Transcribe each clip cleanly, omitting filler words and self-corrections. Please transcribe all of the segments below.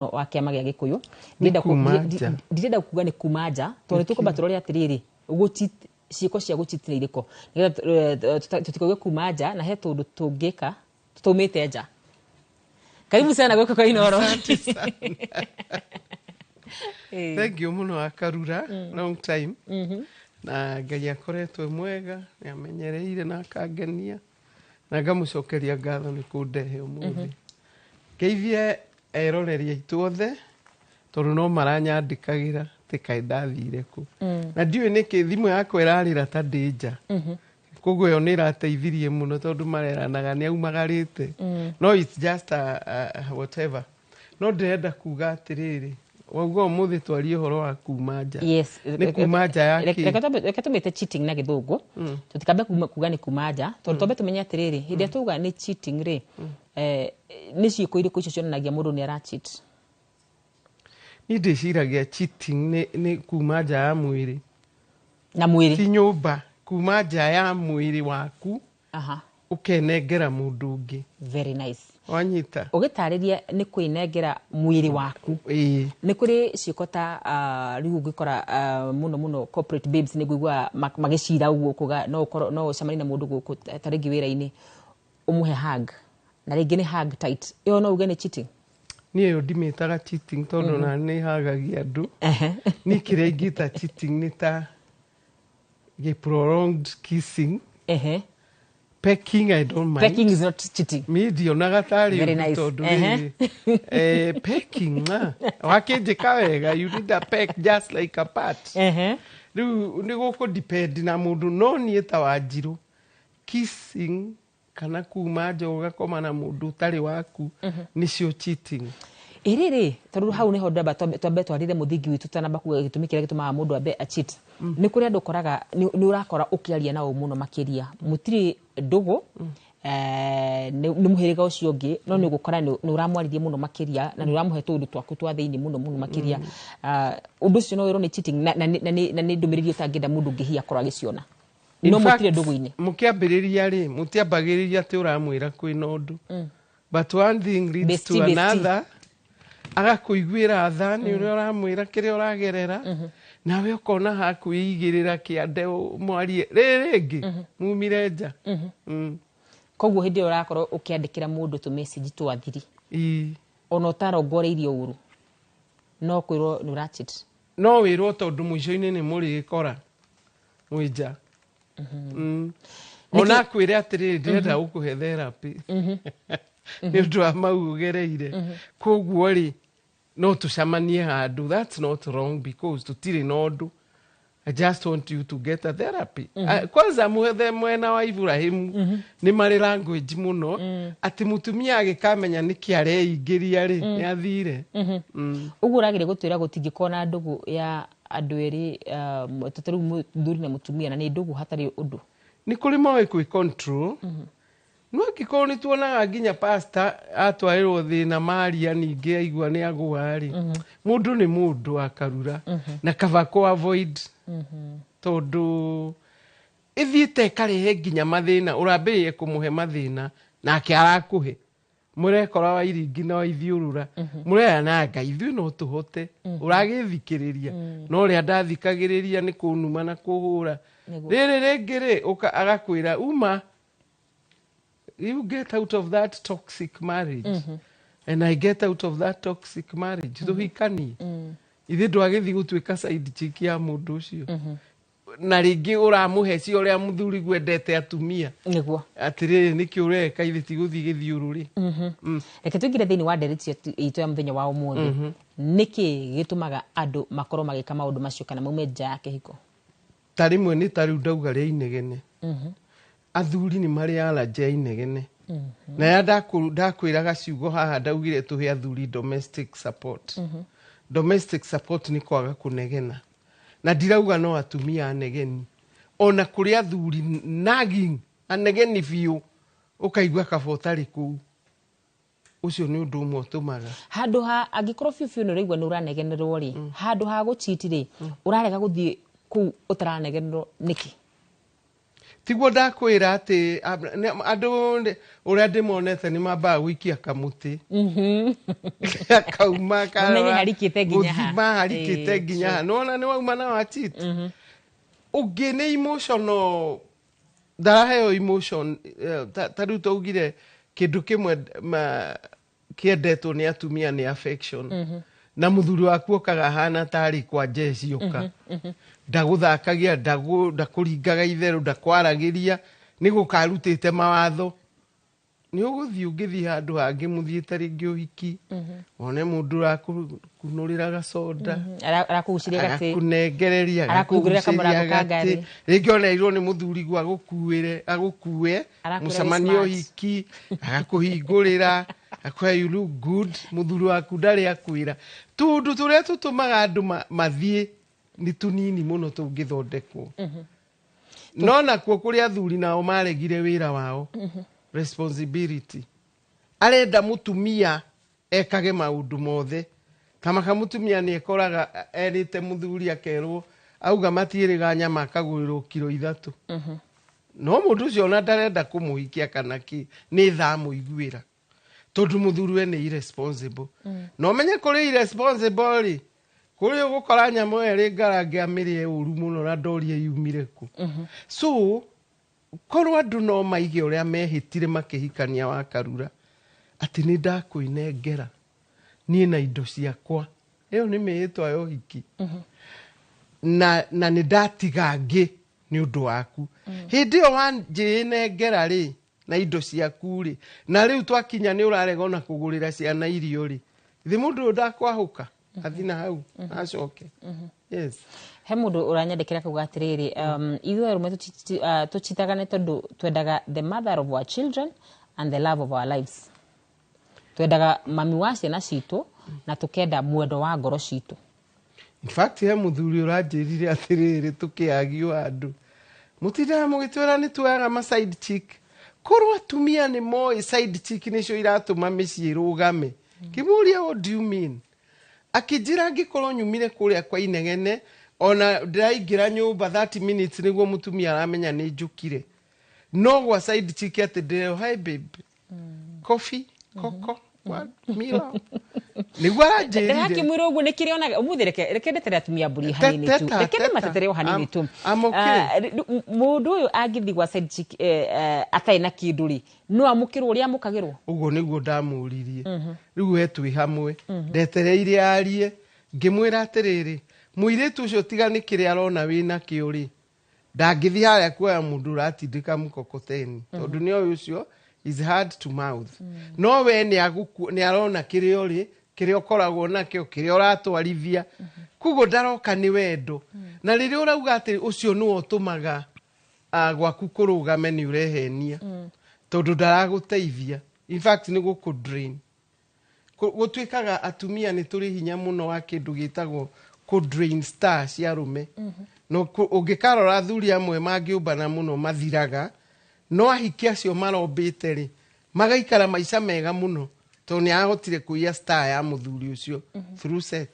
Wa kĩama gĩa Gĩkũyũ. Nĩ kuma nja. Ndirenda kuga nĩ kuma nja, tondũ nĩ tũkwamba tũrore atĩrĩrĩ, ciĩko cia gũcheat nĩ irĩkũ, nĩgetha tũtikauge kuma nja na he tũndũ tũngĩka tũtaumĩte nja. Karibu sana gũkũ kwa Inooro. Asante sana. Thank you mũno, Akarura. Long time. Na Ngai akoretwo e mwega, nĩ amenyereire na akangenia na ngamũcokeria ngatho nĩ kũndehe ũmũthĩ. Ngeithie eroreri aitũ othe, tondũ no maranyandĩkagĩra atĩ kaĩ ndathire kũ, na ndiũĩ nĩkĩ thimũ yakwa ĩrarĩra ta ndĩ nja. Koguo ĩyo nĩ ĩrateithirie mũno, tondũ mareranaga nĩ aumagarĩte. No it's just a whatever. No ndĩrenda kuga atĩrĩrĩ, wauga ũmũthĩ twarie ũhoro wa kuma nja. Yes. Nĩ kuma nja ya kĩ? Reke tũmĩte cheating na Gĩthũngũ, tũtikambe kuga nĩ kuma nja, tondũ twambe tũmenye atĩrĩrĩ, hĩndĩ ĩrĩa twauga nĩ cheating rĩ, nĩ ciĩko irĩkũ icio cionanagia mũndũ nĩ ara cheat? Niĩ ndĩciragia cheating nĩ kuma nja ya mwĩrĩ. Na mwĩrĩ. Ti nyũmba, kuma nja ya mwĩrĩ waku, ũkenengera mũndũ ũngĩ. Very nice. Wanyita? Ũgĩtarĩria nĩ kwĩnengera mwĩrĩ waku. Ĩĩ. Nĩ kũrĩ ciĩko ta rĩu ũngĩkora mũno mũno corporate babes, nĩ ngũigua magĩcira ũguo kuga no ũkorwo no ũcemanie na mũndũ gũkũ ta rĩngĩ wĩra-inĩ, ũmũhe hug, na rĩngĩ nĩ hug tight. Ĩyo no uge nĩ cheating? Niĩ ĩyo ndimĩtaga cheating, tondũ ona nĩ hagagia andũ. Niĩ kĩrĩa ingĩta cheating nĩ ta gĩ prolonged kissing. Pecking, I don't mind. Pecking is not cheating. Mi ndionaga tarĩ Very ũndũ nice. tondũ rĩrĩ, pecking, wakĩnjĩka wega, you need a peck just like a pat. Rĩu nĩ gũkũ depend na mũndũ, no niĩ ta Wanjirũ, kissing kana kuma nja ũgakoma na mũndũ ũtarĩ waku nĩcio cheating. Ĩrĩrĩ, tondũ hau nĩho ndamba twambe twarire mũthingi witũ tũtanamba kuga gĩtũmi kĩrĩa gĩtũmaga mũndũ ambe acheat. Nĩ kũrĩ andũ ũkoraga nĩ ũrakora ũkĩaria nao mũno makĩria, mũtirĩ ndũgũ, nĩ mũhĩrĩga ũcio ũngĩ, no nĩ ũgũkora nĩ ũramwarĩria mũno makĩria na nĩ ũramũhe tũũndũ twaku twa thĩinĩ mũno mũno makĩria. Ũndũ ũcio no wĩrwo nĩ cheating, na nĩ ndũmĩrĩri ũtangĩenda mũndũ ũngĩ hihi akorwo agĩciona. In No fact, mũtirĩ ndũgũ-inĩ. Mũkĩambĩrĩria rĩ, mũtiambagĩrĩria atĩ ũramwĩra kwĩna ũndũ, but one thing leads Bestie, to bestie. another. Agakũiguĩra tha nĩ ũrĩa ũramwĩra kĩrĩa ũragerera, nawe ũkona hakwĩigĩrĩra kĩande mwarie rĩrĩ rĩngĩ mumire nja. Koguo hĩndĩ ĩyo ũrakorwo ũkĩandĩkĩra mũndũ tũ message twa thiri, Ii. ona ũtarongoreirie ũru, no kwĩrwo nĩ ũracheat? No wĩrwo, tondũ mũico-inĩ nĩ mũrĩkora mwĩ nja. Ona akwĩre atĩrĩrĩ, ndĩrenda gũkũhe therapy nĩ ũndũ wa mau ũgereire, koguo rĩ, no tũcemanie handũ. That's not wrong, because tũtirĩ na ũndũ. I just want you to get a therapy. Kwanza mwethe mwena wa Ibrahimu nĩ marĩ language mũno atĩ mũtumia agĩkamenya nĩkĩ areingĩria rĩ, nĩ athire. Ũguo ũrageria gũtwĩra gũtingĩkorwo na ndũgũ ya andũ erĩ, ta rĩu mũthuri na mũtumia, na nĩ ndũgũ hatarĩ ũndũ? Nĩ kũrĩ moĩ kwĩ control, no angĩkorwo nĩ tuonaga nginya pastor atwarĩrwo thĩna maria, ningĩ aigua nĩ agũa rĩ, mũndũ nĩ mũndũ, akarura na kaba kũ avoid, tondũ ĩthiĩte ĩkarehe nginya mathĩna. Ũrambĩrĩrie kũmũhe mathĩna nake arakũhe, mũrekora wa iringi na wa ithiũrũra, mũrerana Ngai ithuĩ no tũhote. Ũragĩthikĩrĩria, no ũrĩa ndathikagĩrĩria nĩ kũnuma na kũhũra. Rĩrĩ rĩngĩ rĩ, agakwĩra uma, you get out of that toxic marriage and I get out of that toxic marriage, tũhikanie. Ithe ndwagĩthiĩ gũtuĩka side chick ya mũndũ ũcio, na rĩngĩ ũramũhe cio ũrĩa mũthuri gwendete atumia. Atĩrĩrĩ, nĩkĩ ũreka? Ithe ti gũthiĩ gĩthiũrũrĩ. Reke tũingĩre thĩinĩ wa ndereti itũ ya mũthenya wa ũmũthĩ. Nĩkĩ gĩtũmaga andũ makorwo magĩka maũndũ macio kana maume nja ya kĩhiko? Ta rĩmwe nĩ ta rĩu ndauga rĩa inegene. Athuri nĩ marĩ allergy ya inegene, na ya ndakwĩraga ciugo haha, ndaugire tũhe athuri domestic support. Domestic support nĩ kwaga kũnegena, na ndirauga no atumia anegeni, ona kũrĩ athuri nagging, anegeni biũ, ũkaigua kaba ũtarĩ kũu. Ũcio nĩ ũndũ ũmwe ũtũmaga. Handũ ha angĩkorwo biũ biũ nĩ ũraigua nĩ ũranegenerwo rĩ, handũ ha gũcheat rĩ, ũrarega gũthiĩ kũu ũtaranegenerwo nĩkĩ? Tiguo ndakwĩra atĩ andũ ũrĩa ndĩmonete nĩ mambaga gũikia kamũtĩ kauma. Mamenye harikĩte nginya ha. Gũthima harikĩte nginya ha. Nĩwona nĩ wauma na wacheat. Ũngĩ nĩ emotional, ndaraheo emotion. Ta rĩu twaugire kĩndũ kĩmwe kĩendetwo nĩ atumia nĩ affection, na mũthuri waku okaga ahana tarĩ kwa jeshi, ũka ndagũthakagia, ndakũringaga itherũ, ndakwaragĩria, nĩ gũkarutĩte mawatho. Nĩ ũgũthiĩ, ũngĩthiĩ handũ hangĩ, mũthiĩte rĩngĩ ũhiki, wone mũndũ ũrakũnũrĩra gacoda, Arakũgucĩria gatĩ, agakũnengereria, arakũhingũrĩra kamũrango ka agakũgucĩria ngari. gatĩ. Rĩngĩ ona ĩrwo nĩ mũthuri guo agũkuĩre, agũkue Arakwĩra wĩ mũcemanio, smart. ũhiki, agakũhingũrĩra, akwĩra, "You look good." Mũthuri waku ndarĩ akwĩra tũndũ tũrĩa tũtũmaga andũ mathiĩ nĩ tũnini mũno tũngĩthondekwo. No nakuo kũrĩ athuri nao maregire wĩra wao, responsibility. Arenda mũtumia ekage maũndũ mothe. Kamaka mũtumia nĩ ekoraga erĩte mũthuri, akerwo auga matiĩrĩga nyama, akagũrĩrwo kiro 3, no mũndũ ũcio ona ndarenda kũmũhikia kana kĩ, nĩ thaa mũiguĩra tondũ mũthuri we nĩ irresponsible. Na ũmenye kũrĩ irresponsible rĩ, kũrĩ ũgũkora nyamũ ĩyo ĩrĩ ngarange, amĩrĩe ũru mũno na ndorie yumire kũ. So korwo andũ no maige ũrĩa mehĩtire makĩhikania wa Karura, atĩ nĩ ndakwĩnengera niĩ na indo ciakwa, ĩyo nĩ mĩhĩtwa ya ũhiki, na nĩ ndatiga ngĩ nĩ ũndũ waku. Hĩndĩ ĩyo wanjĩnengera rĩ na indo ciaku rĩ, na rĩu twakinya nĩ ũrarega ona kũgũrĩra ciana irio rĩ, thĩ mũndũ ũyũ ndakwahũka athi na hau acoke, yes. He mũndũ ũranyandĩkĩra kauga atĩrĩrĩ, ithuĩ arũme tũchitagane tondũ twendaga the mother of our children and the love of our lives. Twendaga mami wa ciana citũ na tũkenda mwendo wa ngoro citũ. In fact, he mũthuri ũranjĩrire atĩrĩrĩ, tũkĩagio handũ, mũtindaga mũgĩtwĩra nĩ tuoyaga ma side chick, korwo atumia nĩ moĩ side chick nĩcio iratũma mĩciĩ ĩrũgame. Ngĩmũria, "What do you mean?" Akĩnjĩra, angĩkorwo nyumire kũrĩa kwa inegene, ona ndĩraingĩra nyũmba 30 minutes nĩguo mũtumia aramenya nĩ njũkire, no gwa side chick atĩ ndĩreo, "Hi babe, coffee, coco, what, Milo," nĩguo aranjĩrire. Ndĩrakĩmwĩra ũguo nĩ kĩrĩa onaga ũmũthĩ. Reke ndetere atumia mbũri hanini tu. Teta, Reke teta. ndĩmatetere o hanini tu. I'm okay. Ah, mũndũ ũyũ angĩthiĩ gwa side chick atarĩ na kĩndũ rĩ, no amũkĩrwo ũrĩa amũkagĩrwo? Ũguo nĩguo ndamũririe. Rĩu we twĩ hamwe, ndetereire arie, ngĩmwĩra atĩrĩrĩ, mũirĩtu ũcio tiga nĩ kĩrĩa arona wĩna kĩo rĩ, ndangĩthiĩ harĩa kuoya mũndũ ũratindĩka mkokoteni, tondũ nĩ oĩ ũcio is hard to mouth. No we nĩ arona kĩrĩa ũrĩ, kĩrĩa ũkoragwo nakĩo, kĩrĩa ũratwarithia, koguo ndaroka nĩ wendo. Na rĩrĩa ũrauga atĩ ũcio nĩwe ũtũmaga gwaku kũrũgame, nĩ ũrehenia, tondũ ndaragũteithia. In fact, nĩ gũkũ drain. Gũtuĩkaga atumia nĩ tũrĩ hinya mũno wa kĩndũ gĩtagwo kũ drain star cia arũme. No ũngĩkarora athuri amwe mangĩũmbana mũno mathiraga, no ahiki acio marombĩte rĩ, magaikara maica mega mũno, tondũ nĩ arahotire kũiya star ya mũthuri ũcio through sex.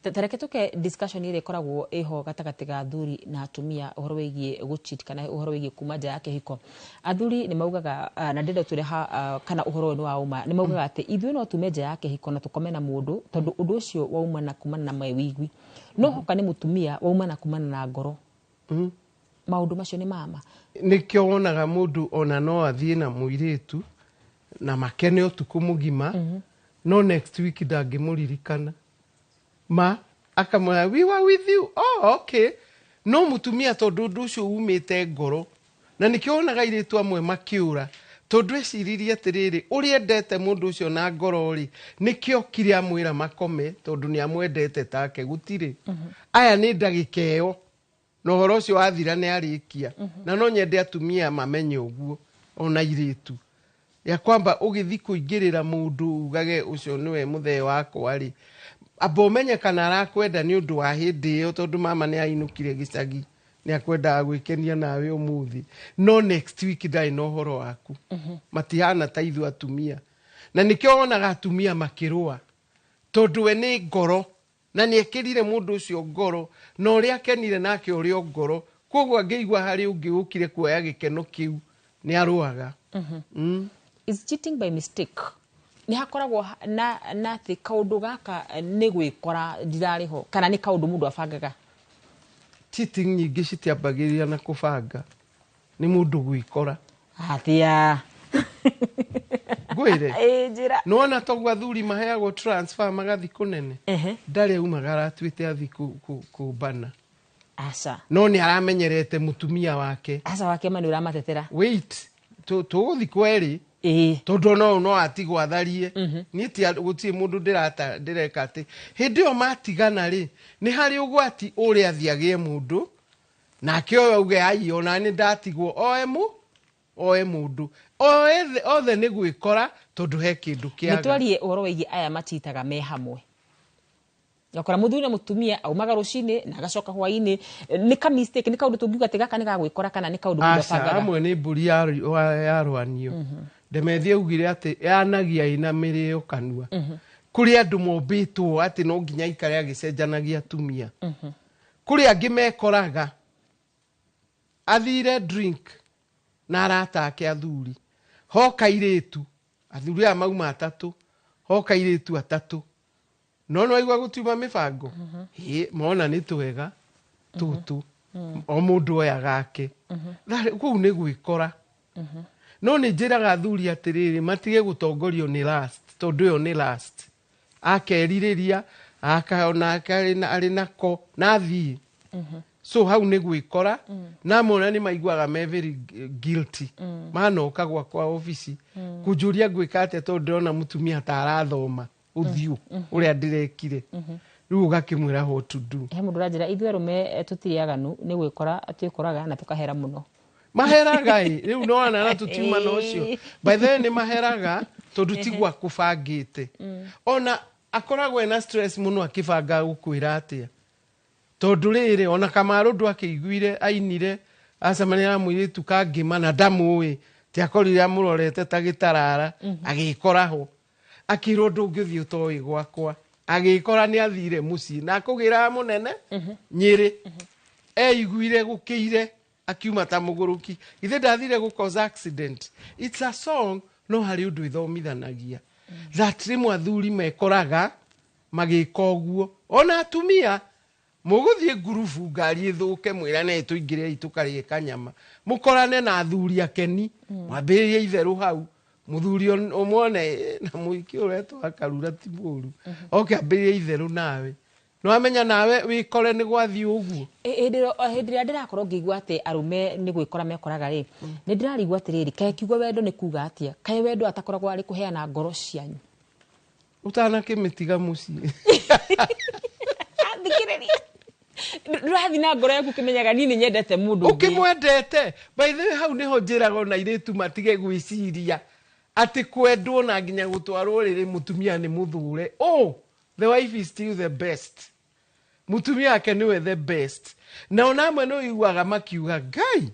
Ta reke tũke discussion ĩrĩa ĩkoragwo ĩho gatagatĩ ga athuri na atumia, ũhoro wĩgiĩ gũcheat kana ũhoro wĩgiĩ kuma nja ya kĩhiko. Athuri nĩ maugaga, na ndĩrenda twĩre ha kana ũhoro ũyũ nĩ wa ũma, nĩ maugaga atĩ ithuĩ no tume nja ya kĩhiko na tũkome na mũndũ, tondũ ũndũ ũcio waumana kumana na mawĩigwi, no hoka nĩ mũtumia waumana kumana na ngoro. Maũndũ macio nĩ mama? Nĩkĩo wonaga mũndũ ona no athiĩ na mũirĩtu na makene ũtukũ mũgima, no next week ndangĩmũririkana, ma akamwĩra, "We were with you, oh okay." No mũtumia, tondũ ũndũ ũcio umĩte ngoro, na nĩkĩo wonaga airĩtu amwe makĩũra, tondũ eciririe atĩrĩrĩ, ũrĩa endete mũndũ ũcio na ngoro rĩ, nĩkĩo kire amwĩra makome, tondũ nĩ amwendete take. Gũtirĩ aya nĩ ndagĩka ĩyo, na ũhoro ũcio wathira nĩ arĩkia. Na no nyende atumia mamenye ũguo, ona airĩtu, ya kwamba ũgĩthi kũingĩrĩra mũndũ ugage ũcio nĩwe mũthee wakwa rĩ, amba ũmenye kana arakwenda nĩ ũndũ wa hĩndĩ ĩyo, tondũ mama nĩ ainũkire gĩcagi, nĩ akwendaga gwĩkenia nawe ũmũthĩ, no next week ndarĩ na ũhoro waku. Matihana ta ithuĩ atumia, na nĩkĩo wonaga atumia makĩrũa, tondũ we nĩ ngoro, na nĩ ekĩrire mũndũ ũcio ngoro, na ũrĩa akenire nake ũrĩa o ngoro. Koguo angĩigua harĩ ũngĩ ũkire kuoya gĩkeno kĩu, nĩ arũaga. Is cheating by mistake? Nĩ hakoragwo na atĩ kaũndũ gaka nĩ gwĩkora ndirarĩ ho, kana nĩ kaũndũ mũndũ abangaga? Cheating nyingĩ citiambagĩrĩria na kũbanga, nĩ mũndũ gwĩkora. Atia? Ngwĩre. Ĩ, njĩra. Nĩwona toguo athuri maheagwo transfer magathi kũnene, ndarĩ aumaga aratuĩte athi kũmbana. Aca. No nĩ aramenyerete mũtumia wake. Aca, wake ma nĩ ũramatetera. Wait, tũgũthi kwerĩ. Tondũ ona ũyũ no atigwo atharie, niĩ ti gũtirĩ mũndũ ndĩreka atĩ hĩndĩ ĩyo matigana rĩ, nĩ harĩ ũgwati ũrĩa athiĩ agĩe mũndũ nake ũyũ auge, "Ai, ona nĩ ndatigwo," oe mũ oe mũndũ othe othe. Nĩ gwĩkora tondũ he kĩndũ Nĩ kĩaga. Twarie ũhoro wĩgiĩ aya machitaga me hamwe. Ũgakora mũthuri na mũtumia aumaga rũcinĩ na agacoka hwainĩ. Nĩ ka mistake, nĩ kaũndũ tũngiuga atĩ gaka nĩ gagwĩkora, kana nĩ kaũndũ mũndũ Aca. abangaga? Amwe nĩ mbũri yarwanio. Ndemethi augire atĩ yanagia ĩna mĩrĩo kanua. Kũrĩ andũ mombĩtwo atĩ no nginya aikare agĩcenjanagia atumia. Kũrĩ angĩ mekoraga athire drink na arata ake athuri, hoka airĩtu, athuri aya mauma atatũ, hoka airĩtu atatũ, no nĩ waigua gũtiuma mĩbango. Ĩ, mona nĩ twega tũtũ, o mũndũ oya gake. Kũu nĩ gwĩkora. No nĩ njĩraga athuri atĩrĩrĩ, matige gũtongorio nĩ last, tondũ ĩyo nĩ last akerirĩria akaonake arĩ nako na athiĩ. So hau nĩ gwĩkora, na mona nĩ maiguaga me very guilty. Manoka gwakwa obici kũnjũria ngwĩka atĩa, tondũ ndĩrona mũtumia ta arathoma ũthiũ ũrĩa ndĩrekire. Rĩu ũgakĩmwĩra what to do. He mũndũ ũranjĩra, ithuĩ arũme tũtirĩ aganu, nĩ gwĩkora twĩkoraga na tũkahera mũno. Maheraga ĩ, rĩu nona na tũtiuma na ũcio. By the way, nĩ maheraga tondũ ti gwa kũbangĩte. Ona akoragwo ena stress mũno akĩbanga gũkwĩra atĩa, tondũ rĩrĩ ona Kamarũ ndwakĩiguire ainire acemania na mũirĩtu kangĩma na ndamũĩ, ti akorire amũrorete ta gĩtarara, agĩkora ho akĩrwo ndũngĩthiĩ ũtoĩ gwakwa, agĩkora nĩ athire mũciĩ na akũgĩraga mũnene Nyĩrĩ, eiguire gũkĩire akiuma ta mũgũrũki. Githĩ ndathire gũ cause accident? It's a song, no harĩ ũndũ ĩthomithanagia that rĩmwe athuri mekoraga magĩka ũguo. Ona atumia mũgũthiĩ ngurubu, ngari ĩthũke, mwĩrane tũingĩre tũkarĩe kanyama, mũkorane na athuri akeni, mwambĩrĩrie itherũ hau. Mũthuri ũmwone, "Eh, na mũhiki ũretwo akarura ti mũru," oke ambĩrĩrie itherũ nawe, nĩwamenya nawe wĩkore nĩ gwathiĩ ũguo. Hĩndĩ ĩrĩa ndĩrakorwo ngĩigua atĩ arũme nĩ gwĩkora mekoraga rĩ, nĩ ndĩrarigwo atĩrĩrĩ, kaĩ kiugo wendo nĩ kuga atĩa? Kaĩ wendo atakoragwo arĩ kũheana ngoro cianyu? Ũtanakĩmĩtiga mũciĩ. Thikĩrĩria, ndũrathiĩ na ngoro yaku ũkĩmenyaga niĩ nĩ nyendete mũndũ ũngĩ. Ũkĩmwendete. By the way, hau nĩho njĩraga ona airĩtu matige gwĩciria atĩ kwendwo na nginya gũtwarwo rĩrĩ mũtumia nĩ mũthũre. Oh, the wife is still the best, mũtumia wake nĩwe the best. Na ona amwe nĩ ũiguaga makiuga, "Ngai,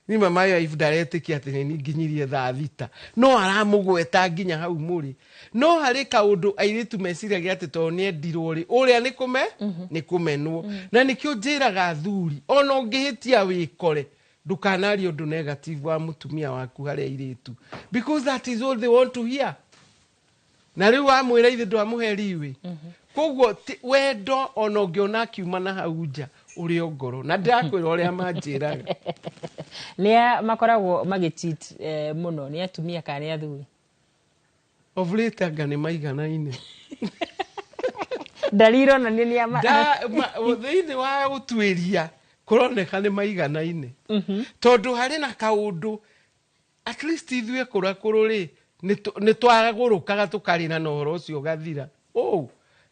ni mama wife ndaretĩkia atĩ nĩ nginyirie thaa 6," no aramũgweta nginya hau mũrĩ. No harĩ kaũndũ airĩtu meciragia atĩ tondũ nĩ endirwo rĩ, ũrĩa nĩ kũme nĩ kũmenwo. Na nĩkĩo njĩraga athuri, ona ũngĩhĩtia wĩkore, ndũkanarie ũndũ negative wa mũtumia waku harĩ airĩtu, because that is all they want to hear. Na rĩu wamwĩra ithe ndwamũhe riwĩ. Koguo wendo ona ũngĩona akiuma na hau nja, ũrĩ o ngoro, na ndĩrakwĩra ũrĩa manjĩraga. Nĩ a makoragwo magĩcheat mũno, nĩ atumia kana nĩ athuri? Of late anga nĩ maiganaine. Ndari ironania nĩ ama. Thĩinĩ wa ũtuĩria kũroneka nĩ maiganaine, tondũ harĩ na kaũndũ at least ithuĩ kũrakũrũ rĩ, nĩ twagũrũkaga tũkarĩra na ũhoro ũcio ũgathira. Ũũ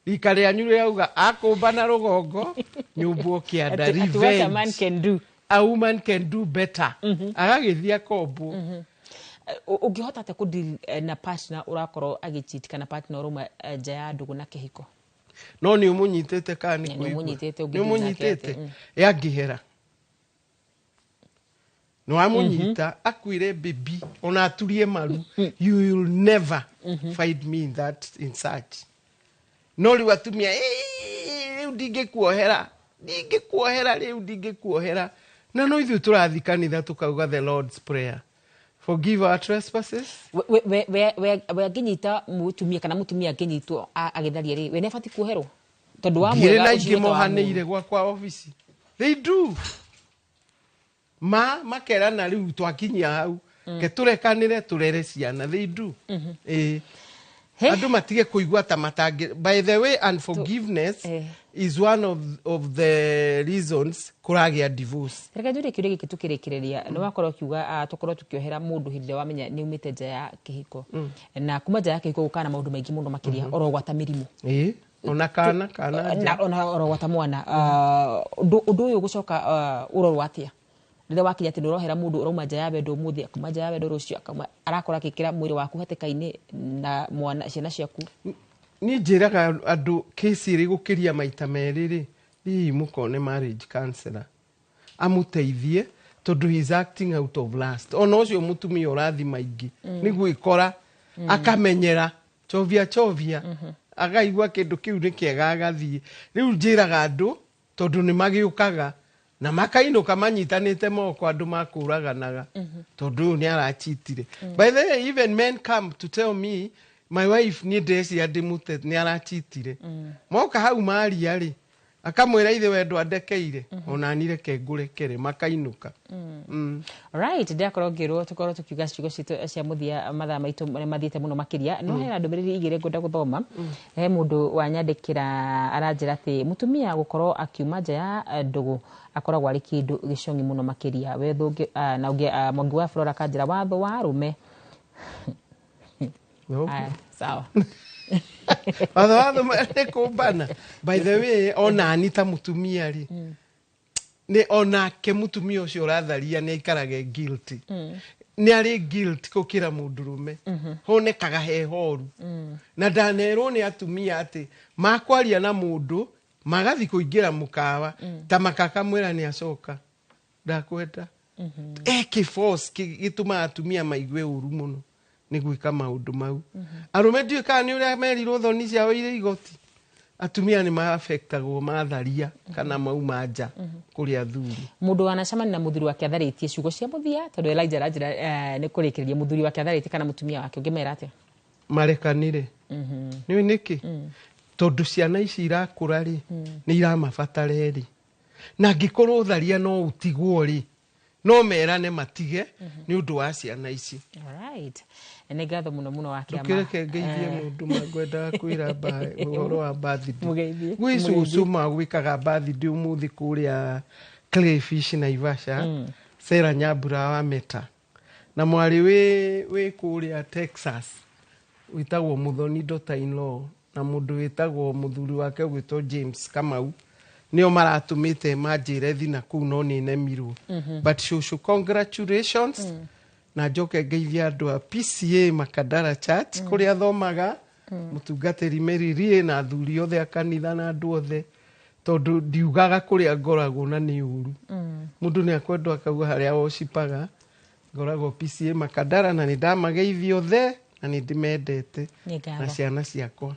rika rĩanyu rĩauga akũmba na rũgongo nyũmbwo kĩanda. Ati what a man Revenge. can do. A woman can do better, agagĩthiĩ akombwo. Ũngĩhota atĩa kũdeal na partner ũrakorwo agĩcheat, kana partner ũrauma nja ya ndũgũ na kĩhiko? No nĩ ũmũnyitĩte kana nĩ Nĩ kũigua? ũmũnyitĩte, Nĩ ũngĩdeal nake ũmũnyitĩte. atĩa? Yangĩhera nĩ wamũnyita akuire, "Baby," ona aturie maru, "you will never find me in that, in such." No rĩu atumia, "Ĩĩ, rĩu ndingĩkuohera, ndingĩkuohera, rĩu ndingĩkuohera." Na no ithuĩ tũrathiĩ kanitha tũkauga the Lord's Prayer, forgive our trespasses. We angĩnyita mũtumia kana mũtumia angĩnyitwo agĩtharia rĩ, we nĩ abatiĩ kuoherwo tondũ wa ngirĩ mwega na ũcio ingĩ wĩta wa mũũru. Mohanĩire gwakwa obici, they do ma makerana rĩu twakinyia hau ke tũrekanĩre tũrere ciana, they do, ĩĩ. He. Andũ matige kũigua ta matangĩ. By the way, unforgiveness is one of the reasons kũragĩa divorce. Reke njũrie kĩũria gĩkĩ tũkĩrĩkĩrĩria. Nĩ wakorwo ũkiuga tũkorwo tũkĩohera mũndũ hĩndĩ ĩrĩa wamenya nĩ umĩte nja ya kĩhiko, na kuma nja ya kĩhiko gũkaga na maũndũ maingĩ mũno makĩria, oro gwata mĩrimũ. Ĩĩ, ona kana kana nja. Na ona oro gwata mwana. Ũndũ ũyũ gũcoka ũrorwo atĩa rĩrĩa wakinya atĩ nĩ ũrohera mũndũ ũrauma nja ya wendo ũmũthĩ, akauma nja ya wendo rũciũ, akauma arakora akĩkĩra mwĩrĩ waku hatĩka-inĩ na mwana ciana ciaku? Niĩ njĩraga andũ kĩci ĩrĩ gũkĩria maita merĩ rĩ, hihi mũkone marriage counselor amũteithie, tondũ he is acting out of lust. Ona ũcio mũtumia ũrathi maingĩ nĩ gwĩkora akamenyera chovia chovia, akaigua kĩndũ kĩu nĩ kĩega, agathiĩ. Rĩu njĩraga andũ, tondũ nĩ magĩũkaga na makainũka manyitanĩte moko, andũ makũraganaga tondũ ũyũ nĩ arachitire. By the way, even men come to tell me, "My wife, niĩ ndĩreciria ndĩmũte, nĩ arachitire." Moka hau maria rĩ, akamwĩra, "Ithe wendo andekeire, ona ni reke ngũrekere." Makainũka. Right, ndĩrakorwo ngĩrwo tũkorwo tũkiuga ciugo citũ cia mũthia. Mathaa maitũ nĩ mathiĩte mũno makĩria, no hena ndũmĩrĩri igĩrĩ ngwenda gũthoma. He mũndũ wanyandĩkĩra, aranjĩra atĩ mũtumia gũkorwo akiuma nja ya ndũgũ akoragwo arĩ kĩndũ gĩcong'i mũno makĩria. We thũngĩ na ũngĩ Mwangi wa Flora akanjĩra watho wa arũme. Aya, sawa. Watho nĩ kũmbana. By the way, onani ta mũtumia rĩ, nĩ onake mũtumia ũcio ũratharia nĩ aikarage guilty, nĩ arĩ guilt gũkĩra mũndũrũme. Honekaga he horu na ndanerwo nĩ atumia atĩ makwaria na mũndũ magathi kũingĩra mũkawa ta makakamwĩra nĩ acoka ndakwenda eke force gĩtũmaga atumia maigue ũru mũno nĩ gwĩka maũndũ mau. Arũme ndiũĩ kana nĩ ũrĩa merirwo thoni ciao irĩ igoti. Atumia nĩ maafektagwo matharia kana mauma nja kũrĩ athuri. Mũndũ wanacemania na mũthuri wake atharĩtie, ciugo cia mũthia, tondũ Elijah aranjĩra nĩ kũrĩkĩrĩria, mũthuri wake atharĩtie kana mũtumia wake, ũngĩmera atĩa? Marekanire. Nĩ nĩkĩ? Tondũ ciana ici irakũra rĩ, nĩ iramabatara erĩ, na angĩkorwo ũtharia no ũtigwo rĩ, no merane matige nĩ ũndũ wa ciana ici. Alright. Nĩ ngatho mũno mũno wa kĩama. Ndũkĩreke ngeithie mũndũ mangwendaga kwĩra ũhoro wa birthday. Mũgeithie. Gwĩ cũcũ magwĩkaga birthday ũmũthĩ kũrĩa Crayfish Naivasha, Sera Nyambura wa Meta, na mwarĩ wĩ kũrĩa Texas wĩtagwo Mũthoni, daughter in law, na mũndũ wĩtagwo mũthuri wake ũgwĩtwo James Kamau, nĩo maratũmĩte manjĩre thina kũu, no nĩ nemirwo. But cũcũ, congratulations. Na njoke ngeithia andũ a PCA Makadara Church kũrĩa thomaga, mũtungatĩri Mary Rie na athuri othe a kanitha na andũ othe, tondũ ndiugaga kũrĩa ngoragwo na nĩ ũru. Mũndũ nĩ akwendwo akauga harĩa worshipaga. Ngoragwo PCA Makadara na nĩ ndamageithia othe na nĩ ndĩmendete. Nĩ ngatho. Na ciana ciakwa.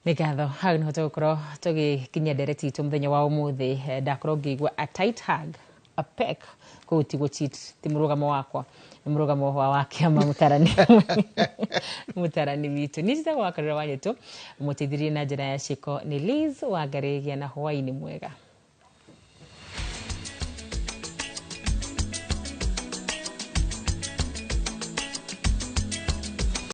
Nĩ ngatho. Hau nĩho tũgũkorwo tũgĩkinyia ndereti itũ mũthenya wa ũmũthĩ. Ndakorwo ngĩigua a tight hug, a peck, kũu ti gũcheat, ti mũrũgamo wakwa, nĩ mũrũgamo wa kĩama. Mũtarani witũ niĩ njĩtagwo Wakarura wa Nyetu, mũteithĩrĩrie na njĩra ya ciĩko nĩ Liz Wangarĩ. Gĩa na hwaĩ-inĩ mwega.